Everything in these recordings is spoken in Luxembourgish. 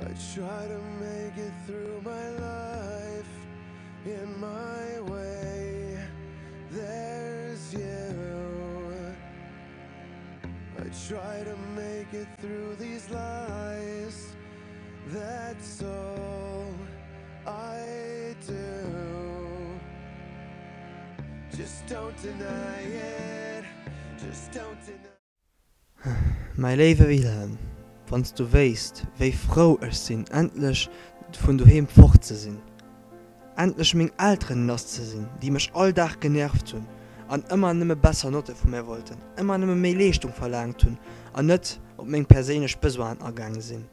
I try to make it through my life in my way there's you I try to make it through these lies that's all I do just don't deny it just don't deny Mäi léiwe Wilhelm, wann s du wéisst, wéi frou ech sinn, endlech vun doheem fort ze sinn, endlech meng Elteren lass ze sinn, déi mech all Dag genervt hunn an ëmmer nëmme besser Notte vu mär wollten, ëmmer nëmme méi Leeschtung verlaangt hunn an net op meng perséinlech Besoinen agaange sinn.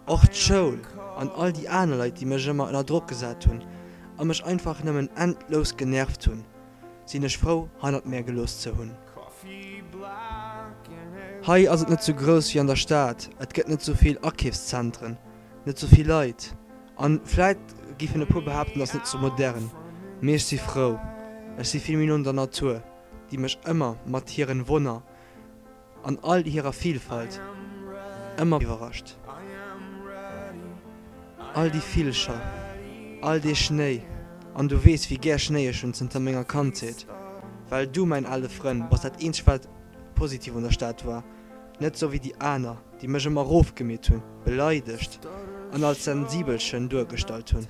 Och d'Schoul an all déi aner Leit, déi mech ëmmer ënner Drock gesat hunn a mech einfach nëmmen endlous genervt hunn, sinn ech frou hannert mär gelooss ze hunn. Hei ass et net sou grouss wéi an der Stad, et gëtt net sou vill Akeefszentren, net sou vill Leit an vläit giffen e puer behaapten, ass net sou modern, mee ech si frou, ech si vill méi no un der Natur, déi mech ëmmer mat hiren Wonner An all hirer Vielfalt ëmmer iwwerrascht. All déi Villcher, all dee Schnéi, an du weess wéi gär Schnéi ech hunn zënter menger Kandheet, well du, mäin ale Frënn, bass dat eenzegt wat positiv un der Stad war, net sou wéi déi aner, déi mech ëmmer erofgemeet hunn, beleidegt an als Sensibelchen duergestallt hunn.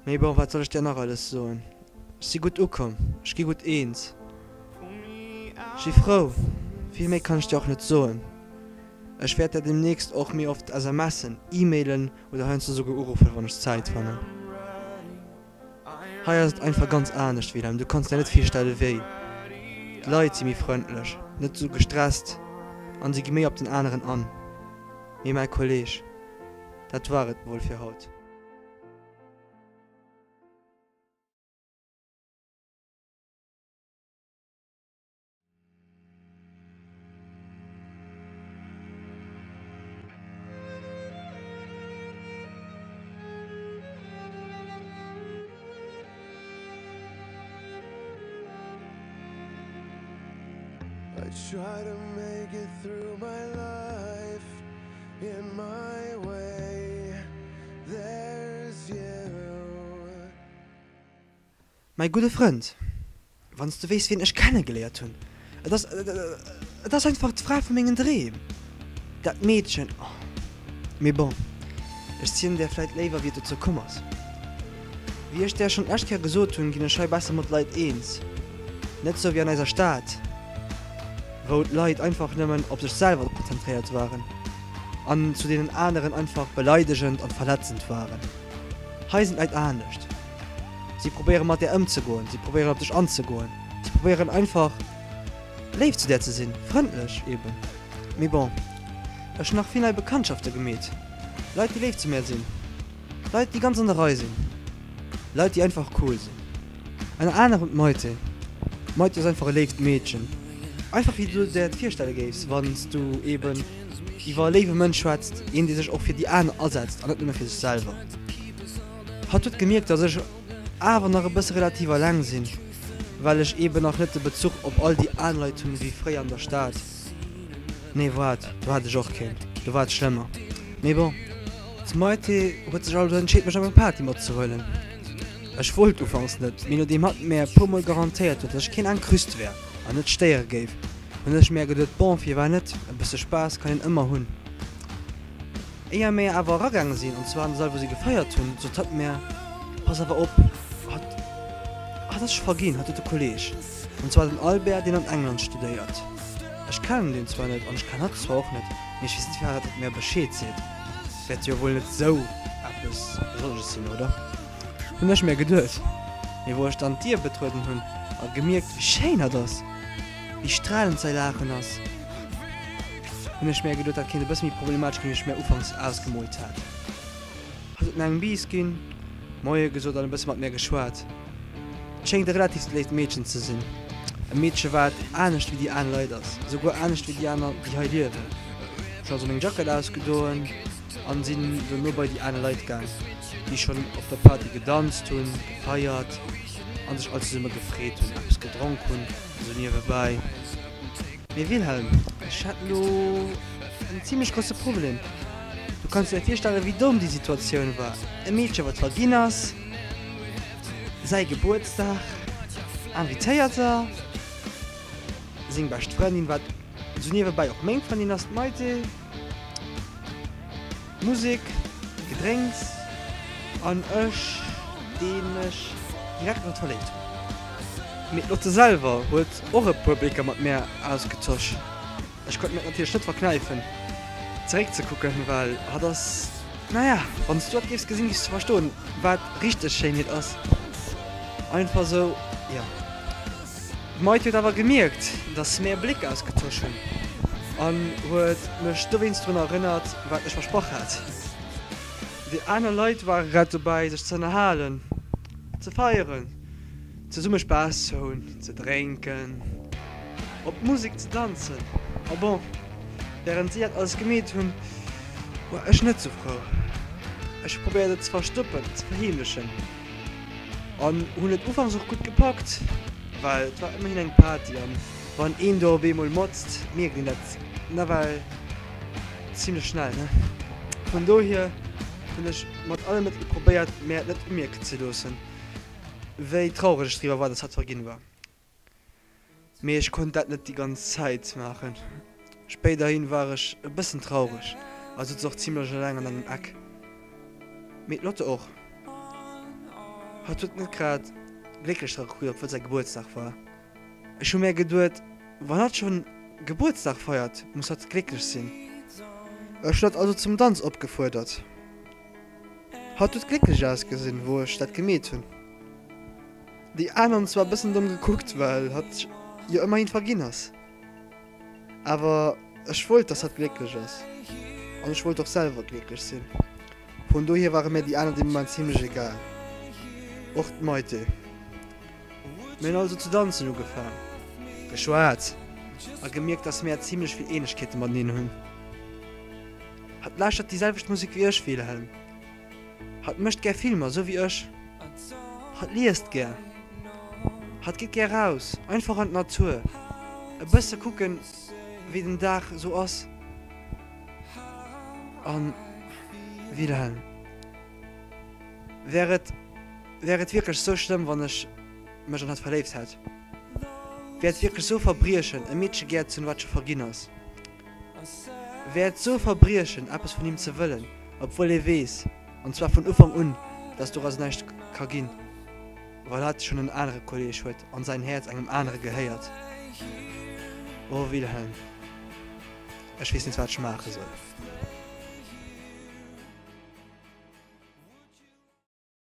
Mee bon, wat soll ech där nach alles soen, ech si gutt ukomm, ech gi gutt eens. Ech si frou, vill méi kann ech dir och net soen. Ech wäert der demnächst och méi oft SMSen, E-Mailen oder heiansdo souguer uruffen, wann ech Zäit fannen. Hei ass et einfach ganz anescht, Wilhelm, du kanns der net virstelle wéi. D'Leit si méi frëndlech, net sou gestresst an si gi méi op den aneren an. Mee mäi Kolleg, dat war et wuel fir haut. I try to make it through my life in my way there's you. Mäi gudde Frënd, wann s du wéisst wien ech kenne geléiert hunn, et ass, et ass einfach d'Fra vu mengen Dreem, dat Meedchen, oh, mee bon, ech zielen där vläit léiwer wéi et dozou komm ass. Wéi ech där schonn d'lescht Kéier gesot hunn, ginn ech hei besser mat Leit eens, net sou wéi an eiser Stad, wou d'Leit einfach nëmmen op sech selwer konzentréiert waren an zu deenen aneren einfach beleidegend an verletzend waren. Hei sinn d'Leit anescht. Si probéiere mat där ëmzegoen, si probéieren op dech anzegoen, si probéieren einfach léif zu där ze sinn, frëndlech eben. Mee bon, ech hunn nach vill nei Bekanntschafte gemeet, Leit déi léif zu mär sinn, Leit déi ganz an der Rei sinn, Leit déi einfach cool sinn. Ënner anerem d'Maite. D'Maite ass einfach e léift Meedchen, einfach wéi du der et virstelle géifs wann s du eben iwwer e léiwe Mënsch schwätzt, een dee sech och fir déi aner asetzt an net nëmme fir sech selwer. Hatt huet gemierkt, dass ech awer nach e bësse relativ alleng sinn, well ech eben nach net de Bezuch op all déi aner Leit hunn wéi fréier an der Stad. Nee waart, do hat ech och keen, do war et schlëmmer. Mee bon, d'Maite huet sech also entscheet mech op eng Party matzehuelen. Ech wollt ufanks net, mee nodeem hatt mär e puer mol garantéiert huet, dass ech keen Incruste wär an net stéiere géif, hunn ech mär geduet, bon, firwat net, e bësse Spaass kann een ëmmer hunn. Éier mär awer eragaange sinn, an zwar an de Sall wou si gefeiert hunn, sot hatt mär, Pass awer op, hatt, hatt ass scho verginn, hatt huet e Kolleeg, an zwar den Albert, deen an England studéiert. Ech kennen deen zwar net an ech kennen hatt zwar och net, mee ech weess net firwat hatt mär Bescheed seet. Wäert jo wuel net sou eppes Besonnesches sinn, oder? Hunn ech mär geduet. Mee wou ech dann d'Dier betrueden hunn a gemierkt wéi schéin hatt ass, wéi stralend säi Laachen ass, Hunn ech mär geduet dat kéint e bësse méi problematesch ginn wéi ech mär ufanks ausgemoolt hat. Hatt huet mär eng Bis ginn, Moie gesot an e bësse mat mär geschwat. Et schéngt e relativt léift Meedchen ze sinn. E Meedche wat anescht wéi déi aner Leit ass, esouguer anescht wéi déi aner déi hei liewen. Ech hunn also meng Jackett ausgedoen an sinn dono bei déi aner Leit gaang, déi schonn op der Party gedanzt hunn, gefeiert an sech all zesumme gefreet hunn, eppes gedronk hunn esou niewebäi. Mee Wilhelm, ech hätt lo en. en zimlech grousse Problem. Du kanns dir virstellen, wéi domm déi Situatioun war. E Meedche wat verginn ass, säi Gebuertsdag, Invitéierter, seng bescht Frëndin, wat sou niewebäi och meng Frëndin ass, d'Maite, Musek, Gedrénks an ech, deen mech direkt an hatt verléift hunn. Mee d'Lotte selwer huet och e puer Blécker mat mär ausgetosch. Ech konnt mir et natierlech net verknäifen zeréck ze kucken, well hatt ass, naja, wann s du hatt géifs gesinn, géifs du verstoen, wat richteg Schéinheet ass. Einfach sou, jo. D'Maite huet awer gemierkt, dass mär Bléck ausgetosch hunn an huet mech dowéinst drun erënnert, wat ech versprach hat. Déi aner Leit ware grad dobäi, sech ze ënnerhalen, ze feieren, zesumme Spaass ze hunn, ze drénken, op d'Musek ze danzen. A bon, wärend si dat alles gemeet hunn, war ech net sou frou. Ech hu probéiert et ze verstoppen, ze verheemlechen. An hunn et ufanks och gutt gepackt, well et war ëmmerhin eng Party an wann een do op eemol motzt, mierkt een dat nawell zimlech schnell, ne? Vun dohier hunn ech mat alle Mëttel probéiert, mär et net umierken ze loossen, wéi traureg ech driwwer war, dass hatt verginn war. Mee ech konnt dat net déi ganz Zäit maachen. Spéiderhin war ech e bëssen traureg a sutz och zimlech eleng an engem Eck. Mee d'Lotte och. Hatt huet net grad glécklech dra gekuckt, obwuel säi Gebuertsdag war. Ech hu mär geduet, wann hatt schonn Gebuertsdag feiert, muss hatt glécklech sinn. Ech hunn hatt also zum Danz opgefuerdert. Hatt huet glécklech ausgesinn, wou ech dat gemeet hunn. Déi aner hunn zwar bëssen domm gekuckt, well hatt jo ëmmerhin verginn ass, awer ech wollt, dass hatt glécklech ass an ech wollt och selwer glécklech sinn. Vun dohier ware mir déi aner dee Moment zimlech egal, och d'Maite. Mir hunn also ze danzen ugefaang, geschwat a gemierkt, dass mär zimlech vill Ähnlechkeete mateneen hunn. Hatt lauschtert déi selwecht Musek wéi ech, Wilhelm. Hatt mécht gär Filmer, sou wéi ech. Hatt liest gär. Hatt geet gär raus, einfach an d'Natur, e bësse kucken, wéi den Dag sou ass. An, Wilhelm, wär et, wär et wierklech sou schlëmm, wann ech mech an hatt verléift hätt? Wär et wierklech sou Verbriechen, e Meedche gär ze hunn, wat scho verginn ass? Wär et sou Verbriechen, eppes vun him ze wëllen, obwuel ee weess, an zwar vun Ufank un, dass doraus näischt ka ginn, well hatt schonn en anere Kolleeg huet an säin Häerz engem anere gehéiert? Oh Wilhelm, ech weess net, wat ech maache soll.